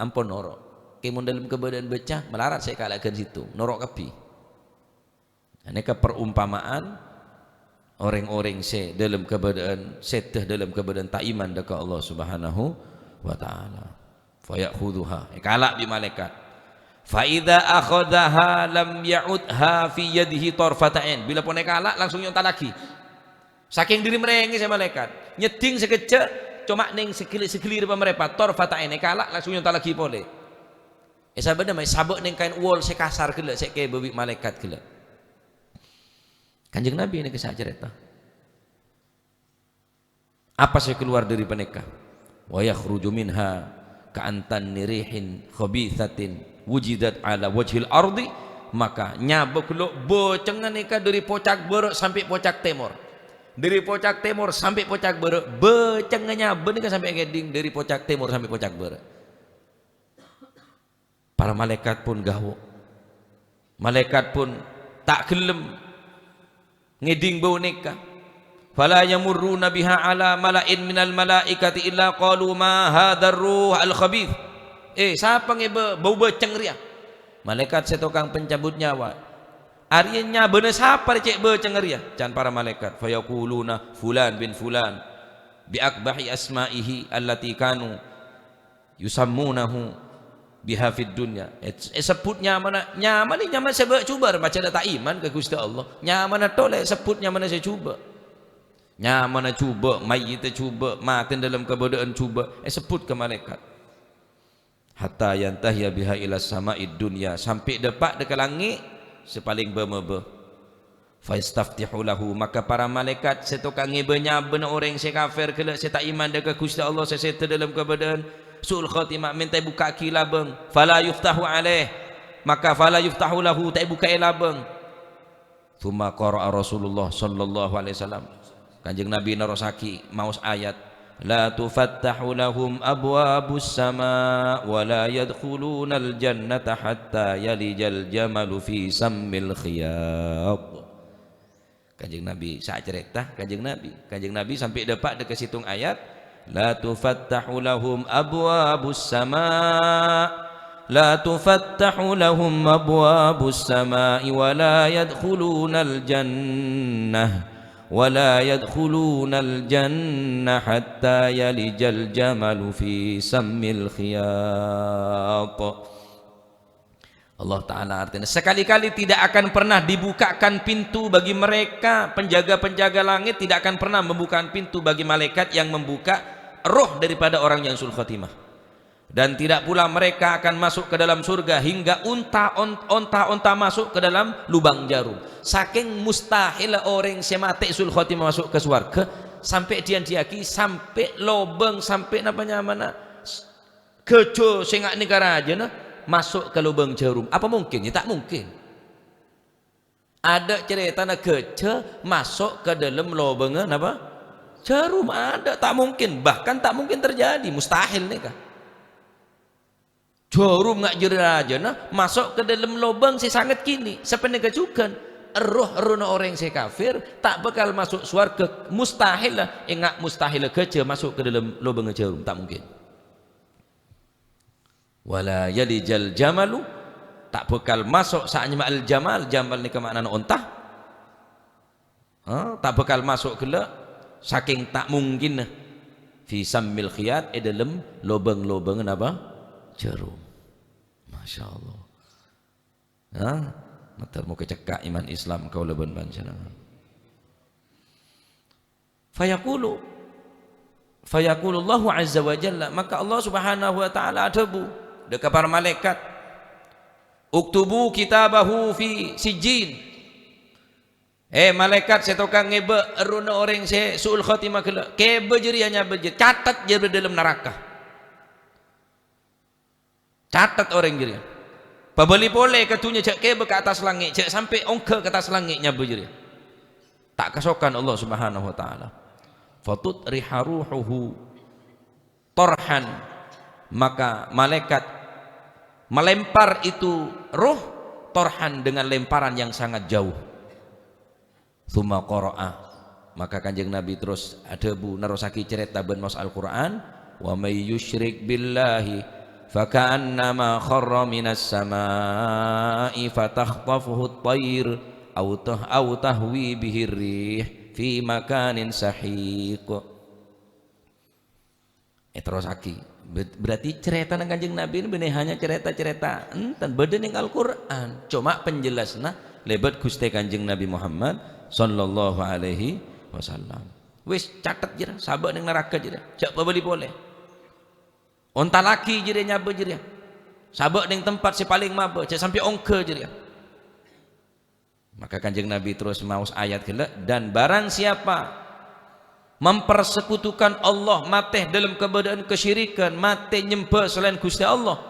ampon noro'. Kè mon dâlem kabâdâ'ân becca, malarat sè èkala' ghân sèttong, noro' kabbhi. Nèka perumpamaan orèng-orèng sè dâlem kabâdâ'ân, sèdhâ dâlem kabâdâ'ân ta' iman dâ' ka Allah Subhanahu wa Ta'ala. Faya'khudzuha, èkala' bi' malaèkat. Fa idza akhadzaha lam ya'udha fi yadihi tarfata ain. Bilâ pon èkala', langsung èontallaghi. Sakèng dâri marèngè sè malaèkat. Nyeddhing sakejjhâ', coma nèng saghâli-, saghâlirâ pamrèpat, tarfata ain, èkala', langsung èontallaghi polè. È sabâna ma' èsabâ' nèng kaèn uwol sè kasar ghellâ', sè èkèbâ bi' malaèkat ghellâ'. Kanjeng Nabi nèka sè acarèta. Apa sè kalowar dâri panèka? "Wa yakhruju minha ka'antanni rihin khabithatin wujidat ala wajhil ardi," maka nyabâ ghellâ' bâcengnga nèka dâri pocak bârâ' sampè' pocak tèmor. Dâri pocak tèmor sampè' pocak bârâ', bâcengnga nyabâ nèka sampè' ngèdhing dâri pocak tèmor sampè' pocak bârâ'. Para malaèkat pon ghawo. Malaèkat pon ta' ghellem ngèdhing bâu nèka. "Fala yamurruna biha ala mala'in minal mala'ikati illa qalu ma hadzar ruh al khabith." "Eh, sapa ngèbâ bâu bâceng rèya?" "Malaèkat sè tokang pencabut nyawa." "Arèya nyabâna sapa rè cè' bâcengnga rèya?" can para malaèkat. "Fayaquluna fulan bin fulan bi akbahi asma'ihi allati kanu yusammunahu biha fid dunya." È-, èsebbhut nyamana, nyamana, nyamana sè bâ'-, jubâ', rèng pajhâna ta' iman ka Ghustè Allah. Nyamana tolè èsebbhut nyamana sè jubâ'. Nyamana jubâ', mayyidda jubâ', matè dâlem kabâdâ'ân jubâ', èsebbhut ka malaèkat. "Hatta yantahiya biha ila sama'id dunya," sampè' dâpa' dâ' ka langngè' sè palèng bâ-mabâ. "Fayastaftihu lahu," maka para malaèkat sè tokang ngèbâ nyabâna orèng sè kafir ghellâ' sè ta' iman dâ' ka Ghustè Allah sè sèdhâ dâlem kabâdâ'ân su'ul khatimah mènta èbukka'aghi labâng. "Fala yuftahu alaih," maka "fala yuftahu lahu," ta' èbukka'è labâng. "Tsumma qara'a Rasulullah sallallahu alaihi wasallam," Kanjeng Nabi nerrossaghi maos ayat, "La tufattahu lahum abwabus sama wa la yadkhulunal jannata hatta yalijal jamalu fi sammil khiyat." Kanjeng Nabi, sacarèta Kanjeng Nabi. Kanjeng Nabi sampè' dâpa' dâ' ka sèttong ayat, "La tufattahu lahum abwabus sama, la tufattahu lahum abwabus sama'i wa la yadkhulunal jannah, wa la yadkhulunal jannah hatta yalijal jamalu fi sammil khiyat." Allah Ta'ala artinya, sekali-kali tidak akan pernah dibukakan pintu bagi mereka, penjaga-penjaga langit tidak akan pernah membukakan pintu bagi malaikat yang membuka roh daripada orang yang su'ul khatimah. Dan tidak pula mereka akan masuk ke dalam surga hingga unta, on-, onta-onta masuk ke dalam lubang jarum. Saking mustahil orèng sè matè su'ul khatimah masuk ka sowarghâ, Sampè' dhi-andhiyaghi, sampè' lobâng, sampè' napa nyamana, s-, ghâjhâ sè nga' nèka rajâna maso' ka lobâng jhârum. Apa mungkin? Ya, ta' mungkin. Adâ' carètana ghâjhâ maso' ka dâlem lobângnga napa? Jhârum. Adâ', ta' mungkin. Bahkan ta' mungkin terjadi. Mustahil nèka. Jhârum nga' jârèya rajâna maso' ka dâlem lobâng sè sanget kènè'. Sapanèka jhughân, erroh-errohna orèng sè kafir ta' bhâkal maso' sowarghâ, mustahil, enga' mustahil ghâjhâ maso' ka dâlem lobângnga jhârum, ta' mungkin. "Wala yalijal jamalu," ta' bhâkal maso' sè anyama al-jamal, jamal nèka ma'nana onta. Ha, ta' bhâkal maso' ghellâ', sakèng ta' mungkinna, "fi sammil khiyat," è dâlem lobâng-lobângnga napa? Jhârum. Masya Allah. Ha? Mator moghâ cekka' iman Islam kaulâ bân panjhennengngan. Fayaqulu, fayaqulullahu azza wa jalla, maka Allah Subhanahu wa Ta'ala adhâbu dâ' ka para malaèkat, "Uktubu kitabahu fi sijjin." Eh, malaèkat sè tokang ngèbâ errohna orèng sè su'ul khotimah ghellâ', kèbâ jârèya nyabâ jârèya, catet jârèya dâlem naraka. Catet orèng jârèya. Pabâli polè ka dhunnya, jhâ' kèbâ ka attas langngè', jhâ' sampè' ongghâ ka attas langngè' nyabâ jârèya. Ta' kasokan Allah Subhanahu wa Ta'ala. "Fatutriha ruhuhu torhan," maka malaèkat melempar itu roh torhan dengan lemparan yang sangat jauh. "Tsumma qara'a," maka Kanjeng Nabi terros adhâbu nerrossaghi carèta bân maos Al-Qur'an, "Wa may yusyrik billahi faka'annama kharra minas sama'i fatakhtafuhut thair aw tah-, aw tahwi bihir rih fi makanin sahiq." Èterrossaghi. Ber-, berarti carètana Kanjeng Nabi ini bânnè hanya carèta-carèta enten, bâdâ neng Al-Qur'an. Coma penjelasna lèbât Ghustè Kanjeng Nabi Muhammad sallallahu alaihi wasallam. Wis, catet jârèya, sabâ' neng naraka jârèya, jhâ' pabâli polè. Ontallaghi jârèya nyabâ jârèya. Sabâ' neng tempat sè palèng mabâ, jhâ' sampè' ongghâ jârèya. Maka Kanjeng Nabi terros maos ayat ghellâ', "Dan barang siapa mempersekutukan Allah, matè dalam keadaan kesyirikan, matè nyembhâ selain Ghustè Allah,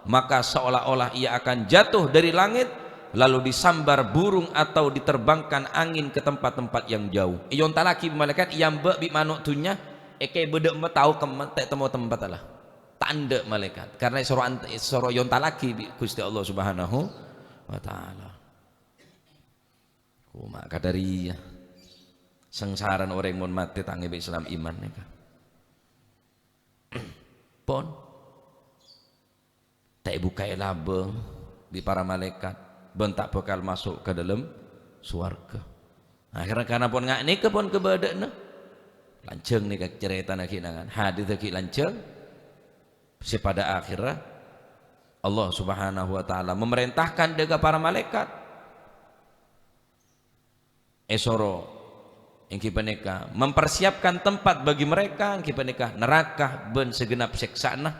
maka seolah-olah ia akan jatuh dari langit, lalu disambar burung atau diterbangkan angin ke tempat-tempat yang jauh." Èontallaghi malaèkat, èambâ' bi' mano' dhunnya, èkèbâ dâ' emma tao kemma, ta' temmo tempat la. Ta' endâ' malaèkat, karena èsoro ant-, èsoro èontallaghi bi' Ghustè Allah Subhanahu wa Ta'ala. Coma kadhâriyâ. Sangsarana orèng mon matè ta' ngèbâ Islam iman nèka. Pon. Ta' èbukka'è labâng bi' para malaèkat, bân ta' bhâkal maso' ka dâlem sowarghâ. Akhèrra karna pon nga' nèka pon kabâdâ'ânna. Lanjhâng nèka carètana ghi' nangan. Hadis ghi' lanjhâng. Sè padâ akhèrra Allah Subhanahu wa Ta'ala memerintahkan dâ' ka para malaèkat. Èsoro, èngghi panèka, mempersiapkan tempat bagi mereka, èngghi panèka naraka bân segenap sèksa'anna,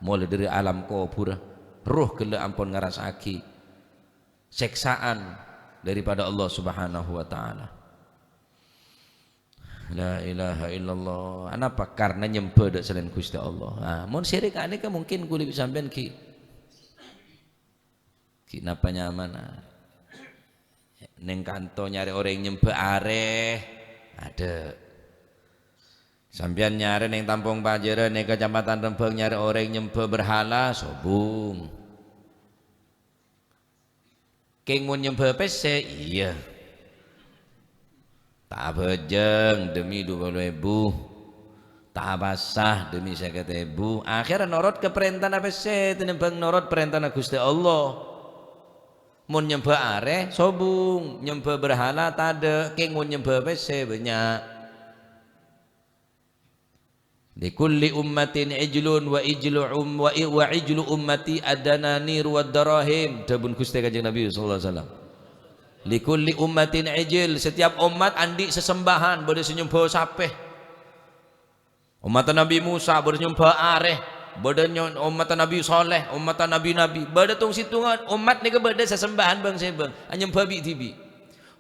molaè dâri alam kobhurrâ, roh ghellâ' ampon ngarassa'aghi sèksa'an daripada Allah Subhanahu wa Ta'ala. La ilaha illallah. Anapa? Karna nyembhâ dâ' salaèn Ghustè Allah. Nah, mon syirik anèka mungkin kulâ bi' sampèyan ghi', ghi' napa nyamana. Neng kanto nyarè orèng nyembhâ arè, adâ'. Sampèyan nyarè neng Tampong Pajârân, neng Kacamadhân Rembhâng nyarè orèng nyembhâ berhala, sobung. Kèng mon nyembhâ pèssè, iyâ. Ta' abhâjâng demi dua puluh èbu. Ta' apasa demi sèket èbu. Akhèrra norot ka parèntana pèssè, tènèmbhâng norot parèntana Ghustè Allah. Mon nyembhâ arè, sobung. Nyembhâ berhala, tadâ'. Kèng mon nyembhâ pèssè, bânnya'. "Likulli ummatin ijlun wa ijlu um-, wa i-, wa ijlu ummati ad-dananir wad darahim," dhâbuna Ghustè Kanjeng Nabi sallallahu alaihi wasallam. "Likulli ummatin ijl," setiap ommat andi' sesembahan, bâdâ sè nyembhâ sapè. Ommatta Nabi Musa bâdâ nyembhâ arè, bâdâ nyo-, ommatta Nabi Saleh, ommatta nabi-nabi, bâdâ tong-sèttongan ommat nèka bâdâ sesembahan bâng-sèbâng, anyembhâ bi'-dhibi'.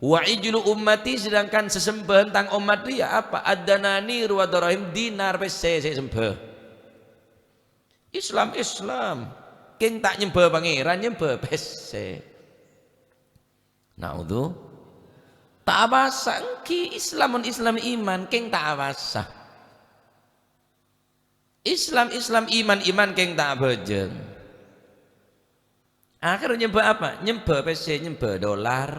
"Wa ijlu ummati," sedangkan sesembahan tang ommat rèya apa? "Ad-dananir wa darahim," dinar pèssè sè èsembâ. Islam, Islam. Kèng ta' nyembâ Pangèran, nyembâ pèssè. Na'udzu-, ta' apowasa, èngghi Islam, mon Islam iman, kèng ta' apowasa. Islam, Islam, iman, iman, kèng ta' abhâjâng. Akhèr nyembâ apa? Nyembâ pèssè, nyembâ dolar,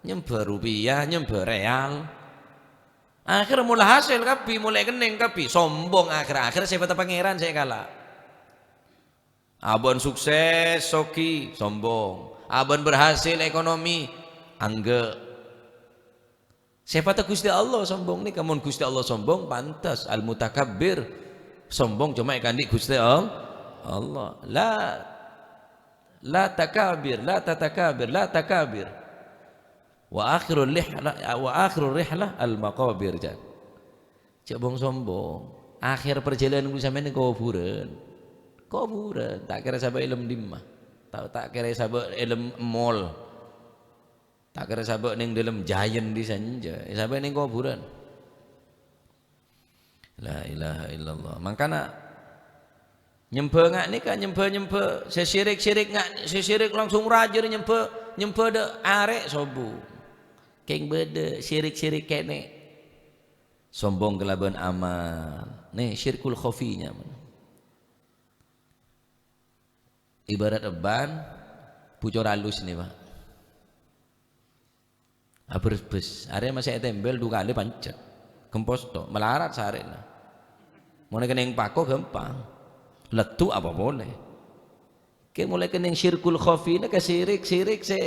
nyembâ rupiah, nyembâ rèal. Akhèr mola hasèl kabbhi, mola kennèng kabbhi, sombong akhèr-akhèr sèfadhâ Pangèran sè èkala'. Abâ'na sukses, soghi, sombong. Abâ'na berhasil ekonomi, angghâ'. Sèfadhâ Ghustè Allah sombong nèka, mon Ghustè Allah sombong, pantes Al-Mutakabbir. Sombong coma èkaandi' Ghustè All-, Allah. La, la takabir, la tatakabir, la takabir. Wa akhirul rihla, wa akhirur rihla al-maqabir, jâ'. Jâ' bong-sombong. Akhèr parjhâlânan kaulâ sampèyan nèng kobhurân. Kobhurân. Ta' kèra sabâ' è dâlem dimma. Ta', ta' kèra sabâ' è dâlem mall. Ta' kèra sabâ' nèng dâlem Giant dissa' enjâ'. Sabâ' nèng kobhurân. La ilaha illallah. Mangkana nyembâ nga' nèka, nyembâ-nyembâ sè syirik-syirik nga', sè syirik langsung rajâ nyembâ, nyembâ dâ' arè' sobu. Kèng bâdâ syirik-syirik kènè'. Sombong kalabân amal. Nè, syirkul khafi nyamana. Ibarat ban, bucor alus nè, Pak. Abrebbes. Arè masè ètèmbel du kalè pancet. Gempos to, malarat sarèna. Mon kennèng pako ghâmpang. Leddu apa polè. Kè molaè kennèng syirkul khafi nèka sirik-sirik sè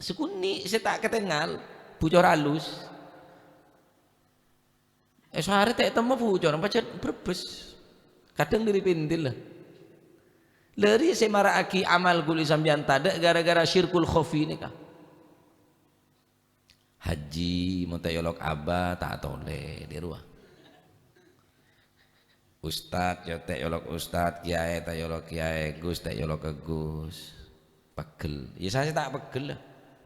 sakonè' sè ta' katèngal, bucor alus. È sarè ta' ètemmo bucor, pajhât brebbes. Kadhâng dhâri pèndilla. Lâ rèya sè mara'aghi amal kaulâ sampèyan tadâ' gara-gara syirkul khafi nèka. Haji, mon ta' èolok Aba, ta' tolè, dhâruwâ. Ustad, yâ ta' èolok ustad, kiyaè, ta' èolok kiyaè, gus, ta' èolok gus. Pegghel. Yâ, saè sè ta' pegghel, la.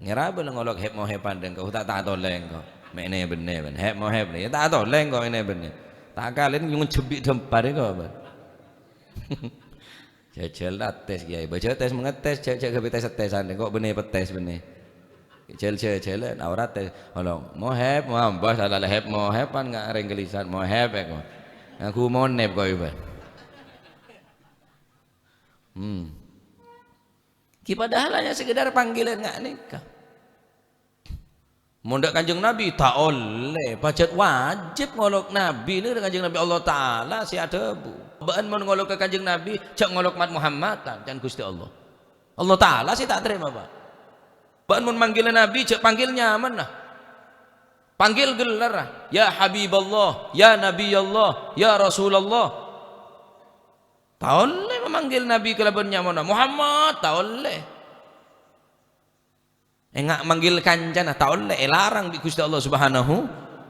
Ngèra bâlâ ngolok hep-mohep pandeng, kok ta', ta' tolè engko'. Mè' nè-bennè, bân. Hep-mohep, yâ ta' tolè engko' nè-bennè. Ta' kalèn nyongngon jembi' dâmpar engko', bân. Jhâjhâl ta' tes, Kiyaè. Bâjâ tes mangetes, jhâ', jhâ' ghâbây tes-tesan, engko' bânnè petes bânnè. Jhâl-jhâjhâlân, aurat tes. Ngolok, mohep, mambah, salah hep, mohep, pan nga' rèng gelisan, mohep, engko'. Nganggu monep, kok, bân. Hmm. Ghi padahal hanya sekedar panggilan nga' nèka. Mon dâ' Kanjeng Nabi, ta' ollè. Pajhât wajib ngolok Nabi nèka dâ' Kanjeng Nabi, Allah Ta'ala sè adhâbu. Bâ'ân mon ngolok ka Kanjeng Nabi, jhâ' ngolok mat Muhammadan, can Ghustè Allah. Allah Ta'ala sè ta' tarèma, Pak. Bâ'ân mon manggil Nabi, jhâ' panggil nyamana. Panggil gellarra. Ya Habiballah, ya Nabiyallah, ya Rasulullah. Ta' ollè mamanggil Nabi kalabân nyamana Muhammad, ta' ollè. Enga' manggil kancana, ta' ollè, èlarang bi' Ghustè Allah Subhanahu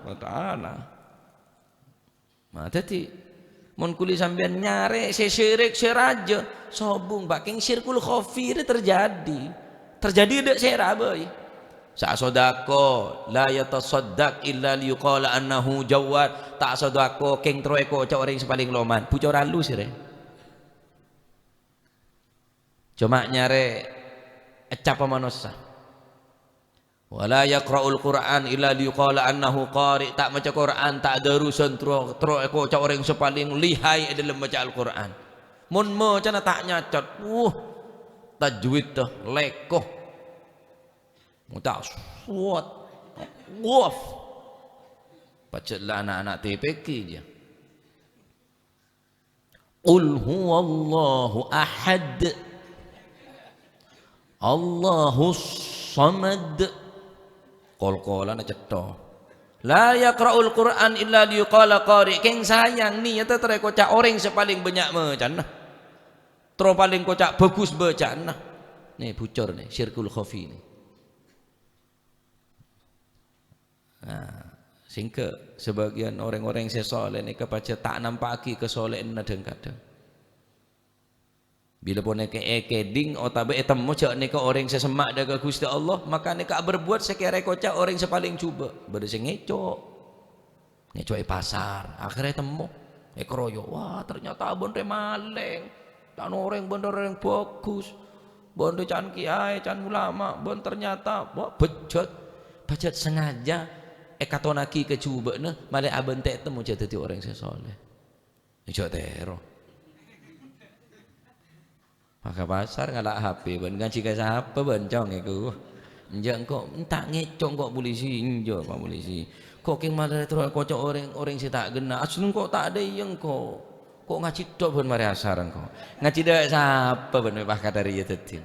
wa Ta'ala. Nah, dhâddhi, mon kulâ sampèyan nyarè sè syirik, sè rajâ, sobung, Pak, kèng syirkul khafi rè terjadi. Terjadi dâ' sèra bhâi. Sa-, sodako, la yatasaddaq illa liyuqala annahu jawad. Ta' sodako, kèng terro èkoca' orèng sè palèng loman. Bucor alus, rè. Coma nyarè ècapa manossa. Wa la yaqra'ul Qur'an illa liyuqala annahu qari', ta' maca Qur'an, ta' darusan, terro, terro èkoca' orèng sè palèng lihai è dâlem maca Al-Qur'an. Mon macana ta' nyacot, wuh, tajwid ta' lèko. Maca suwat, waf. Pajhât la ana'-ana' T P G jâ. Qul huwallahu ahad. Allahus samad. Kol-kolana cetto. La yaqra'ul Qur'an illa liyuqala qari'. Kèng sayang, niyadda terro èkoca' orèng sè palèng bânnya' macana. Terro palèng koca' bhâghus bâcana. Nè, bucor nè, syirkul khafi nè. Nah, sèngghâ sabâgiyân orèng-orèng sè soleh nèka pajhât ta' nampa'aghi kasolehânna dhâng-kadhâng. Bilâ panèka èkèdhing otabâ ètemmo jhâ' nèka orèng sè semma' dhâ' ka Ghustè Allah, maka nèka aberbuwât sè kèra èkoca' orèng sè palèng jhubâ'. Bâdâ sè ngèco'. Ngèco' è pasar, akhèrra ètemmo, èkaroyok. Wah, ternyata bân rè malèng. Can orèng bân rè orèng bhâghus. Bân rè can kiyaè, can ulama, bân ternyata, wah, bejjhât. Pajhât sengaja èkatonnaghi ka jhubâ'na, malè abân ta' ètemmo jhâ' dhâddhi orèng sè soleh. Jhâ' tèro. Maka pasar ngala' H P, bân ngajhi ka sapa, bân, Cong, èko? Enjâ' engko', enta' ngèco' engko' polisi, enjâ', Pak Polisi. Ko' kèng malè terro èkoca' orèng, orèng sè ta' ghenna'. Asli engko' ta' dhâ' iyâ engko'. Ko' ngajhi tok, bân, marè asar engko'. Ngajhi dhâ' sapa, bân, mè' pas kadhâriyâ dhâddhi.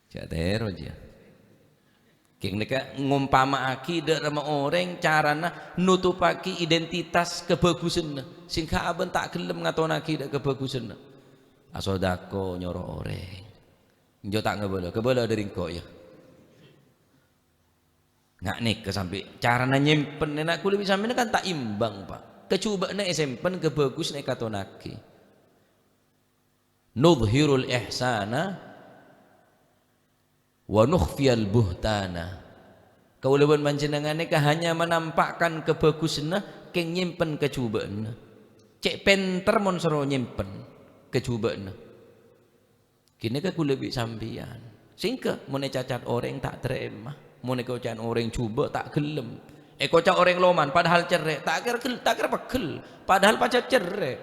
Jhâ' tèro, jiyâ. Kèng nèka ngompama'aghi dhâ' remma orèng carana notopaghi identitas kabhâghusânna, sèngghâ abân ta' ghellem ngatonnaghi dhâ' kabhâghusânna. Asodako nyoro orèng. Enjâ' ta' ngabâlâ, kabâlâ dhâri engko', yâ. Nga' nèka sampè' carana nyèmpènna, na', kaulâ bi' sampèyan kan ta' imbang, Pak. Kajhubâ'na èsèmpèn, kabhâghusânna èkatonnaghi. Nudhhirul ihsana wa nukhfiyal buhtana. Kaulâ bân panjhennengngan nèka hanya menampakkan kabhâghusânna, kèng nyèmpèn kajhubâ'ânna. Cè' pènter mon soro nyèmpèn kajhubâ'ânna. Ghânèka kaulâ bi' sampèyan. Sèngghâ mon ècacat orèng ta' tarèma, mon èkoca'an orèng jhubâ' ta' ghellem. Èkoca' orèng loman, padahal cerrè', ta' kèra gel-, ta' kèra pegghel, padahal pajhât cerrè'.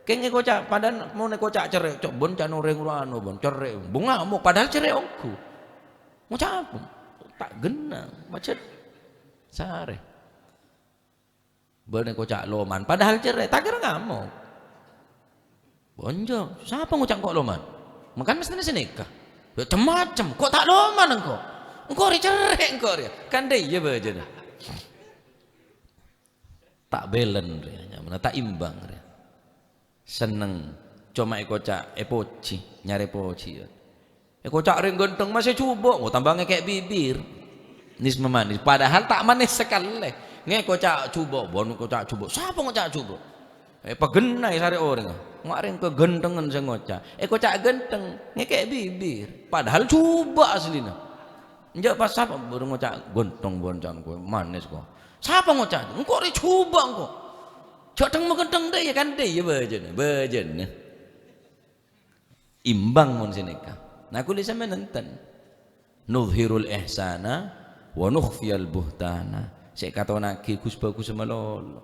Kèng èkoca', padahal mon èkoca' cerrè', "Cok, bân can orèng rowa anu, bân, cerrè'," bân ngamok, padahal cerrè' ongghu. Ngoca' apa? Ta' ghenna', pajhât sarè. Bân èkoca' loman, padahal cerrè', ta' kèra ngamok. Bonjo, sapa ngoca' engko' loman? Mangkana mestèna sè nèka. Ya, cem-macem, ko' ta' loman engko'? Engko' rè cerrè' engko' rè. Kan dhâ' iyâ bâjâna. Ta' bhâlân rè, nyamana ta' imbang rè. Senneng, coma èkoca' èpojhi, nyarè pojhiyân. Èkoca' rèng ghântheng masè jhubâ', oh, tamba ngèkè' bibir. Nis-manis, padahal ta' manis sakalè. Ngèkoca' jhubâ', bân èkoca' jhubâ'. Sapa ngoca' jhubâ'? Èpaghennaè sarè orèng. Nga' rèng kaghânthengan sè ngoca'. Èkoca' ghântheng, ngèkè' bibir. Padahal jhubâ' aslina. Enjâ' pas sapa bâdâ ngoca' ghântheng bân can kowe, manis ko. Sapa ngoca'? Engko' rè jhubâ' engko'. Jhâ' dhâng-maghântheng dhâ' iyâ kan dhâ' iyâ bâjâna, bâjâna. Imbang mon sè nèka. Nah, kaulâ sampèyan nenten. Nudhhirul ihsana wa nukhfiyal buhtana. Sè èkatonnaghi ghus-bhâghus malolo.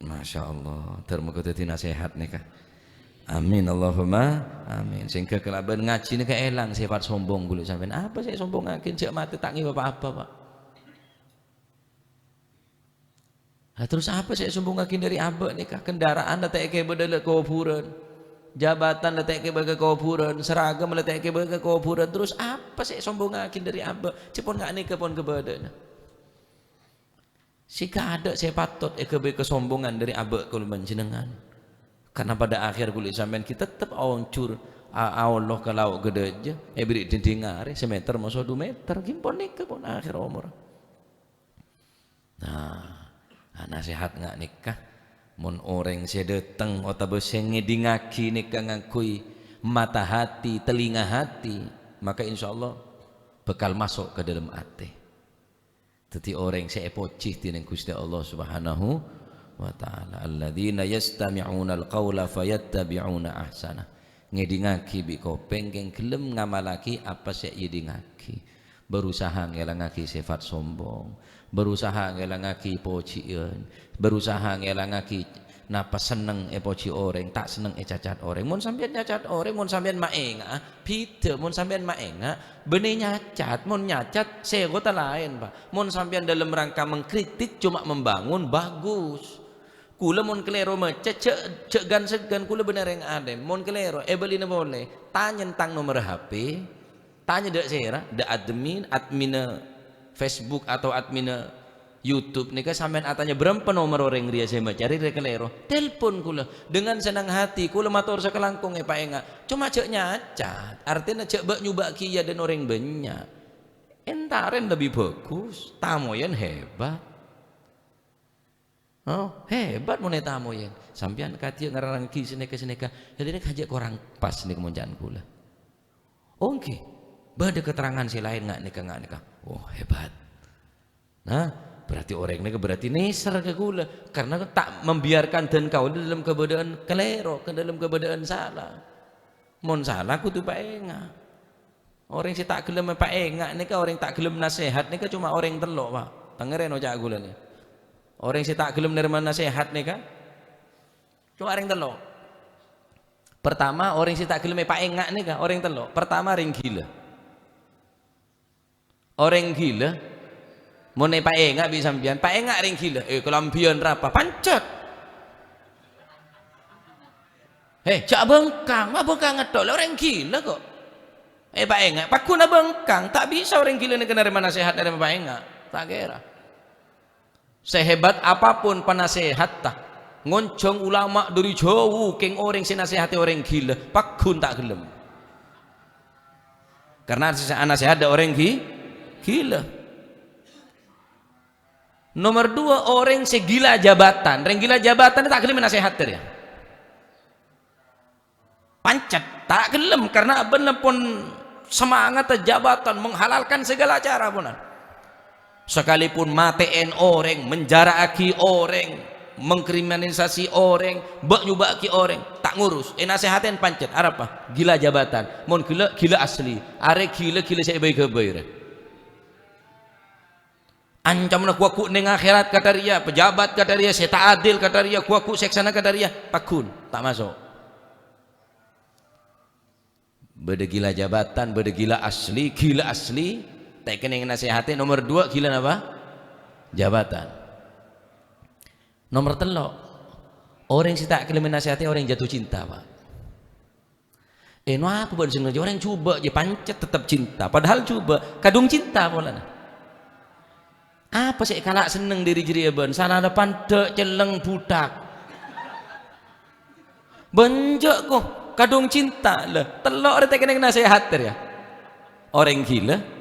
Masya Allah, dhâr moghâ dhâddhi nasehat nèka. Amin, Allahumma amin. Sehingga kalabân ngajhi nèka èlang sifat sombong kaulâ sampèyan. Apa sè èsombongngaghi? Jhâ' matè ta' ngèbâ pa-apa, Pak. Lah, terros apa sè èsombongngaghi dhâri abâ' nèka? Kendaraan la ta' èkèbâ dhâlâ kobhurân. Jabatan la ta' èkèbâ ka kobhurân. Seragam la ta' èkèbâ ka kobhurân. Terros apa sè èsombongngaghi dhâri abâ'? Jhâ' pon nga' nèka pon kabâdâ'ânna. Sè kaadâ' sè patot èghâbây kasombongan dhâri abâ' kaulâ panjhennengngan. Karna pada akhèr kaulâ sampèyan ghi' tettep aonjhur, a-, aolo ka lao' ghâdhâjâ, èbherri' dhindhing arè, sameter maso' du meter, ghi' pon nèka pon akhèr omor. Nah, nasehat nga' nèka, mon orèng sè dâteng otabâ sè ngèdingngaghi nèka ngangghuy mata hati, telinga hati, maka insyaallah bhâkal maso' ka dâlem atè. Dhâddhi orèng sè èpojhi dhinèng Ghustè Allah Subhanahu wa Ta'ala. "Alladzina yastami'unal qaula fayattabi'una ahsana." Ngèdingngaghi bi' kopèng kèng ghellem ngamallaghi apa sè èèdingngaghi. Berusaha ngèlangngaghi sifat sombong. Berusaha ngèlangngaghi pojhiyân. Berusaha ngèlangngaghi napa senneng èpojhi orèng, ta' senneng ècacat orèng. Mon sampèyan nyacat orèng, mon sampèyan maènga'a, bhidhâ. Mon sampèyan maènga', bânnè nyacat. Mon nyacat, sèghotta laèn, Pak. Mon sampèyan dâlem rangka mengkritik, coma membangun, bagus. Kaulâ mon kalèro maca, jhâ', jhâ' gan-sègghân, kaulâ bânnè rèng alèm. Mon kalèro, èbâlina polè. Tanya tentang nomer H P, tanya dâ' sèra, dâ' admin, adminna Facebook atau adminna YouTube nèka sampèyan atanya bârâmpa nomer orèng rèya sè maca, rè-, rè kalèro. Telpon kaulâ. Dengan senang hati, kaulâ mator sakalangkong èpaènga'. Coma jhâ' nyacat, artèna jhâ' bâ'-nyobâ'âghi è adâ'na orèng bânnya'. Èntarèn lebbi bhâghus, tamoyan hebat. Oh, hebat mon ètamoyè. Sampèyan kadhiyâ nerrangaghi sanèka-sanèka. Lha, nèka jhâ' korang pas nèka mon ca'na kaulâ. Oh, èngghi. Bâdâ keterangan sè laèn nga' nèka, nga' nèka. Oh, hebat. Nah, berarti orèng nèka berarti nèser ka kaulâ. Karena ta' membiarkan dân kaulâ dalam keadaan kalèro, ka dalam keadaan sala. Mon sala kodhu paènga'. Orèng sè ta' ghellem èpaènga' nèka, orèng ta' ghellem nasèhat nèka coma orèng tello', Pak. Tangèrèn oca' kaulâ nè. Orèng sè ta' ghellem narèma nasèhat nèka coma orèng tello'. Pertama, orèng sè ta' ghellem èpaènga' nèka orèng tello'. Pertama, rèng ghilâ. Orèng ghilâ, mon èpaènga' bi' sampèyan, paènga' rèng ghilâ, "Eh, kalambhiyân rapa?" Pancet. "Eh, jhâ' bengkang, ma' bengkang ngetto', la orèng ghilâ ko'." Èpaènga', pagghun abengkang, ta' bisa orèng ghilâ nèka narèma nasèhat, narèma paènga'. Ta' kèra. Sehebat apapun panasèhatta, ngonjhâng ulama dâri jhâu, kèng orèng sè nasèhatè orèng ghilâ, pagghun ta' ghellem. Karena se-, anasèhat dâ' orèng ghi-, ghilâ. Nomor dua, orèng sè gila jabatan. Rèng gila jabatan ta' ghellem nasèhat, ya. Pancet, ta' ghellem, karena abâ'na pon semangat jabatan, menghalalkan segala cara, ponan. Sakalipun matè'èn orèng, menjara'aghi orèng, mengkriminalisasi orèng, bâ'-nyobâ'aghi orèng, ta' ngurus. Ènasèhatè pancet, arapa? Gila jabatan. Mon ghilâ, ghilâ asli. Arè ghilâ, ghilâ sè èbâi-ghâbâi, rè. Ancamna ghu-lagghu neng akhèrat kadhâriyâ, pejabat kadhâriyâ, sè ta' adil kadhâriyâ, ghu-lagghu sèksana kadhâriyâ, pagghun, ta' maso'. Bâdâ gila jabatan, bâdâ gila asli, gila asli, ta' kennèng nasèhatè, nomor dua gila napa? Jabatan. Nomor tello', orèng sè ta' ghellem nasèhatè orèng jatuh cinta, Pak. Eh, no apa bâ'na sè ngoca' orèng jhubâ', jâ pancet tetep cinta. Padahal jhubâ' kadhung cinta polana. Apa sè èkala' senneng dâri jârèya bâ'na? Sala la pandâ' celleng buthak. Bân jâ' ko, kadhung cinta. Lha, tello' rè ta' kennèng nasèhat rè, ya. Orèng ghilâ,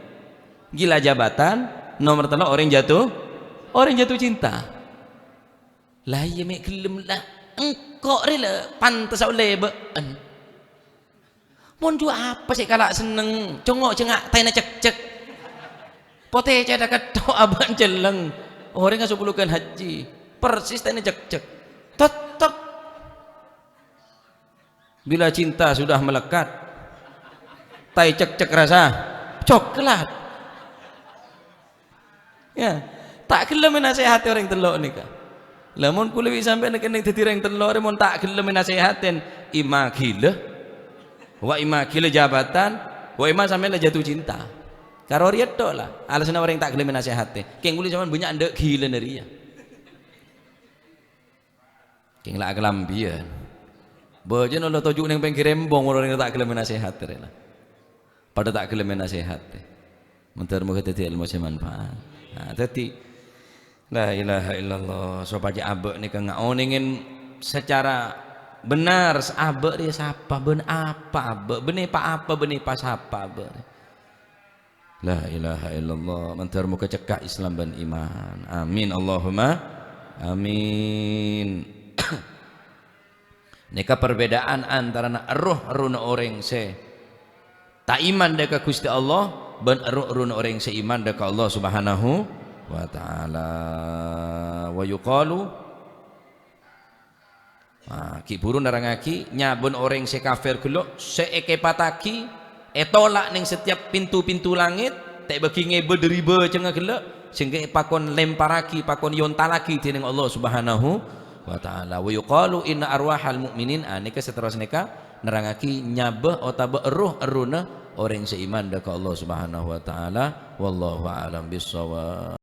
gila jabatan, nomor tello' orèng jatuh, orèng jatuh cinta. La iyâ, mè' ghellem la, engko' rè la pantessa ollè bâ'en. Mon jâ' apa sè èkala' senneng, congo' jâ' nga' taèna cekcek. Potè cèthak ketto' abâ'na celleng. Orèngnga sapolo ghân haji, persis taèna cekcek. Tettep. Bila cinta sudah melekat, taè cekcek rasa coklat. Ya, ta' ghellem ènasèhatè orèng tello' nèka. Lah, mon kaulâ bi' sampèyan kennèng dhâddhi orèng tello' rè, mon ta' ghellem ènasèhatè, imma ghilâ, wa imma ghilâ jabatan, wa imma sampèyan la jatuh cinta. Karo rèya tho la, alasanna orèng ta' ghellem ènasèhatè. Kèng kaulâ sampèyan bânnya' endâ' ghilâna rèya. Kèng la akalambhiyân. Bâjâna la toju' neng pèngghir embong, orèng ta' ghellem nasèhat, rè, la. Padâ ta' ghellem nasèhat. Mandhâr moghâ dhâddhi èlmo sè manfaat. Nah, dhâddhi, la ilaha illallah, sopajâ abâ' nèka ngaonèngè secara benar, abâ' rèya sapa, bân apa abâ', bân èpa-apa, bân èpasapa abâ' rèya. La ilaha illallah. Mandhâr moghâ cekka' Islam bân iman. Amin. Allahumma amin. Nèka perbedaan antarana erroh-errohna orèng sè ta' iman dâ' ka Ghustè Allah bân erroh-errohna orèng sè iman dâ' ka Allah Subhanahu wa Ta'ala. Wa yuqalu Nah, ghi' bhuru nerrangngaghi, nyabâna orèng sè kafir ghellâ', sè èkèpattaghi, ètola' neng satèyap pintu-pintu langngèt, ta' èbâghi ngèbâ dâri bâcèngnga ghellâ', sehingga èpakon lèmparraghi, pakon èontallaghi dhinèng Allah Subhanahu wa Ta'ala. Wa yuqalu inna arwahal mu'minin, ah, nèka saterros nèka nerrangngaghi nyabâ otabâ erroh-errohna orèng sè iman dâ' ka Allah Subhanahu wa Ta'ala. Wallahu a'lam bissawab.